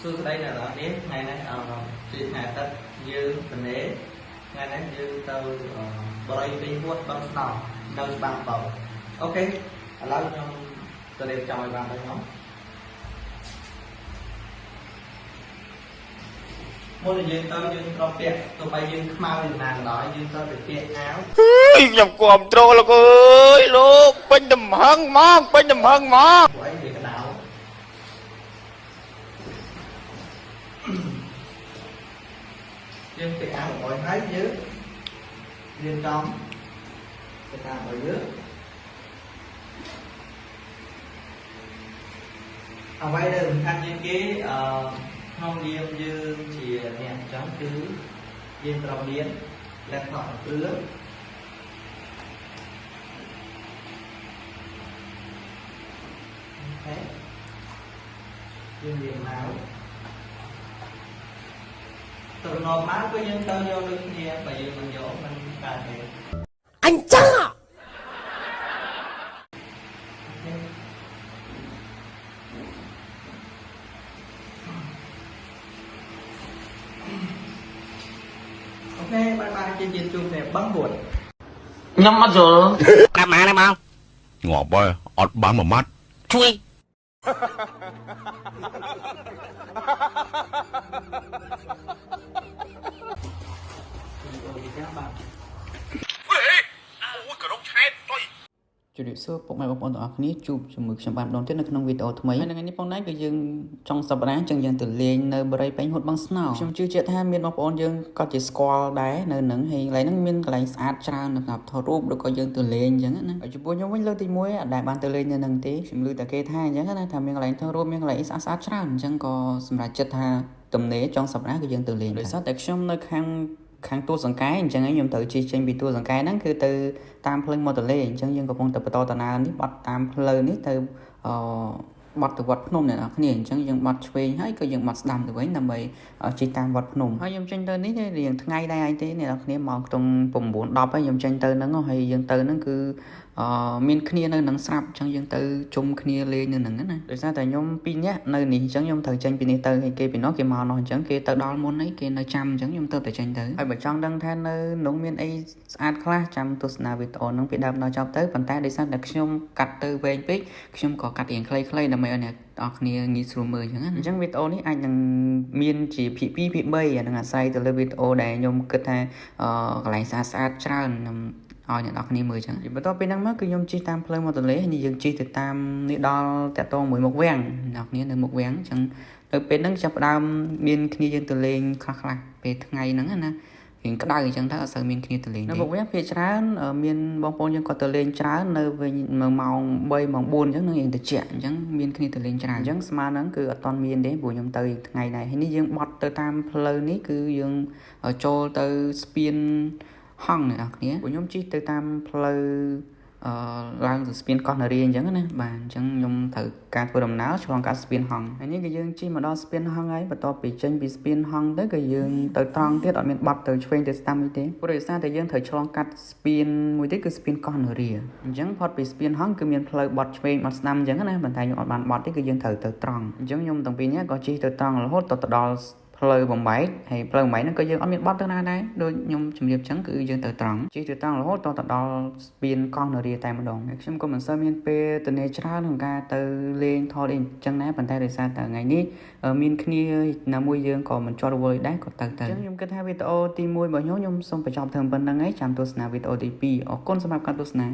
សួស្តីអ្នកនរនេះថ្ងៃនេះអឺជាថ្ងៃអាទិត្យយើងតនេថ្ងៃនេះយើងទៅបរិយពេញហួតបឹងស្នោនៅច្បាំងបោOK ឥឡូវខ្ញុំទៅរៀបចំឲ្យបានដល់ខ្ញុំមុននឹងយើងទៅយើងត្រូវពាក់ទោះបីយើងខ្មៅយ៉ាងណាក៏ដោយយើងត្រូវតែពាក់អាវ ខ្ញុំគ្រប់គ្រងលោកអើយលោកពេញទំហឹងហ្មងពេញទំហឹងហ្មង ព្រោះអីវាក្តៅយើងពាក់អាវឲ្យហើយយើងរៀបចំទៅតាមរបស់យើងអ្វីដែលសំខាន់ជាងគេអឺក្នុងនាមយើងជាអ្នកអញ្ចឹងគឺយើងត្រូវមាន laptop មួយគ្រឿង OK យើងរៀនមកត្រឡប់មកក៏យើងទៅយកដូចគ្នាបើយើងមិនយកមិនកើតទេ អញចា OK bye bye ជិះជាជួបគ្នាបឹងហួត ខ្ញុំអត់យល់ តាមមកណាមក ងាប់ហើយអត់បានមួយម៉ាត់ ជួយ វីដេអូនេះបាទ ជម្រាបសួរពុកម៉ែបងប្អូនទាំងអស់គ្នាជួបជាមួយខ្ញុំបានម្ដងទៀតនៅក្នុងវីដេអូថ្មីហើយនៅថ្ងៃនេះផងដែរគឺយើងចុងសប្តាហ៍អញ្ចឹងយើងទៅលេងនៅបរិយពេញហួតបឹងស្នោខ្ញុំជឿជាក់ថាមានបងប្អូនយើងក៏ជាស្គាល់ដែរនៅនឹងហើយកន្លែងហ្នឹងមានកន្លែងស្អាតច្រើនសម្រាប់ថតរូបឬក៏យើងទៅលេងអញ្ចឹងណាហើយចំពោះខ្ញុំវិញលើកទី1អត់ដែលបានទៅលេងនៅនឹងទេខ្ញុំឮតែគេថាអញ្ចឹងណាថាមានកន្លែងថតរូបមានកន្លែងស្អាតស្អាតច្រើនអញ្ចឹងក៏សម្រេចចិត្តថាទំនេរចុងសប្តាហ៍គឺយើងទៅលេងដោយសារតែខ្ញុំនៅខាងខាងទួលសង្កែអញ្ចឹងឯងខ្ញុំត្រូវជិះចេញពីទួលសង្កែហ្នឹងគឺទៅតាមផ្លូវមកទលេអញ្ចឹងយើងកំពុងតែបន្តដំណើរនេះបត់តាមផ្លូវនេះទៅអឺបត់ទៅវត្តភ្នំអ្នកនរគ្នាអញ្ចឹងយើងបត់ឆ្វេងហើយក៏យើងបត់ស្ដាំទៅវិញដើម្បីជិះតាមវត្តភ្នំហើយខ្ញុំចេញទៅនេះរៀងថ្ងៃដែរអីទេអ្នកនរគ្នាម៉ោងខ្ទង់9 10ហើយខ្ញុំចេញទៅហ្នឹងហើយយើងទៅហ្នឹងគឺអឺមានគ្នានៅនឹងស្រាប់អញ្ចឹងយើងទៅជុំគ្នាលេងនៅនឹងណាដោយសារតែខ្ញុំពីរនាក់នៅនេះអញ្ចឹងខ្ញុំត្រូវចេញពីនេះទៅហើយគេពីនោះគេមកនោះអញ្ចឹងគេទៅដល់មុនហើយគេនៅចាំអញ្ចឹងខ្ញុំទៅតែចេញទៅហើយបើចង់ដឹងថានៅនោះមានអីស្អាតខ្លះចាំទស្សនាវីដេអូហ្នឹងពីដើមដល់ចប់ទៅប៉ុន្តែដោយសារតែខ្ញុំកាត់ទៅវែងពេកខ្ញុំក៏កាត់រៀងខ្លីៗដើម្បីឲ្យអ្នកទាំងអស់គ្នាងាយស្រួលមើលអញ្ចឹងណាអញ្ចឹងវីដេអូនេះអាចនឹងមានជាភាគ2ភាគ3អានឹងអាស្រ័យទៅលើវីដេអូដែលខ្ញុំគិតថាអឺកន្លែងស្អាតស្អាតច្រើនខ្ញុំឲ្យអ្នកនរគ្នាមើលអញ្ចឹងបន្ទាប់ពីហ្នឹងមកគឺខ្ញុំជិះតាមផ្លូវមកទលេហើយយើងជិះទៅតាមនេះដល់តាក់ទងមួយមុខវាំងអ្នកនរគ្នានៅមុខវាំងអញ្ចឹងនៅពេលហ្នឹងចាប់ផ្ដើមមានគ្នាយើងទៅលេងខ្លះៗពេលថ្ងៃហ្នឹងណារៀងក្តៅអញ្ចឹងទៅអត់សូវមានគ្នាទៅលេងនៅមុខវាំងភាគច្រើនមានបងប្អូនយើងក៏ទៅលេងច្រើននៅវិញម៉ោង3ម៉ោង4អញ្ចឹងនឹងរៀងត្រជាក់អញ្ចឹងមានគ្នាទៅលេងច្រើនអញ្ចឹងស្មើហ្នឹងគឺអត់ទាន់មានទេព្រោះខ្ញុំទៅថ្ងៃដែរហើយនេះយើងបត់ទៅតាមផ្លូវនេះគឺយើងចូលទៅស្ពានហង្សអ្នកនរគ្នាព្រោះខ្ញុំជិះទៅតាមផ្លូវអឺឡើងទៅស្ពានកោះនារីអញ្ចឹងណាបាទអញ្ចឹងខ្ញុំត្រូវការធ្វើដំណើរឆ្លងកាត់ស្ពានហង្សហើយនេះគឺយើងជិះមកដល់ស្ពានហង្សហើយបន្ទាប់ពីចេញពីស្ពានហង្សទៅក៏យើងទៅត្រង់ទៀតអត់មានបាត់ទៅឆ្វេងទៅស្ដាំអីទេព្រោះដោយសារតែយើងត្រូវឆ្លងកាត់ស្ពានមួយទៀតគឺស្ពានកោះនារីអញ្ចឹងផុតពីស្ពានហង្សគឺមានផ្លូវបត់ឆ្វេងបត់ស្ដាំអញ្ចឹងណាប៉ុន្តែខ្ញុំអត់បានបត់ទេគឺយើងត្រូវទៅត្រង់អញ្ចឹងខ្ញុំទាំងពីរនាក់ក៏ជិះទៅត្រង់រហូតទៅដល់ផ្លូវបំបែកហើយផ្លូវបំបែកហ្នឹងក៏យើងអត់មានបត់ទៅណាដែរដូចខ្ញុំជម្រាបចឹងគឺយើងទៅត្រង់ជិះទៅត្រង់រហូតតទៅដល់ស្ពានកោះនរាតែម្ដងហើយខ្ញុំក៏មិនសូវមានពេលទំនេរច្រើនក្នុងការទៅលេងថតអីចឹងដែរប៉ុន្តែដោយសារតែថ្ងៃនេះមានគ្នាណាមួយយើងក៏មិនជាប់រវល់ដែរក៏ទៅទៅអញ្ចឹងខ្ញុំគិតថាវីដេអូទី1របស់ខ្ញុំខ្ញុំសូមបញ្ចប់ត្រឹមប៉ុណ្្នឹងហើយចាំទស្សនាវីដេអូទី2អរគុណសម្រាប់ការទស្សនា។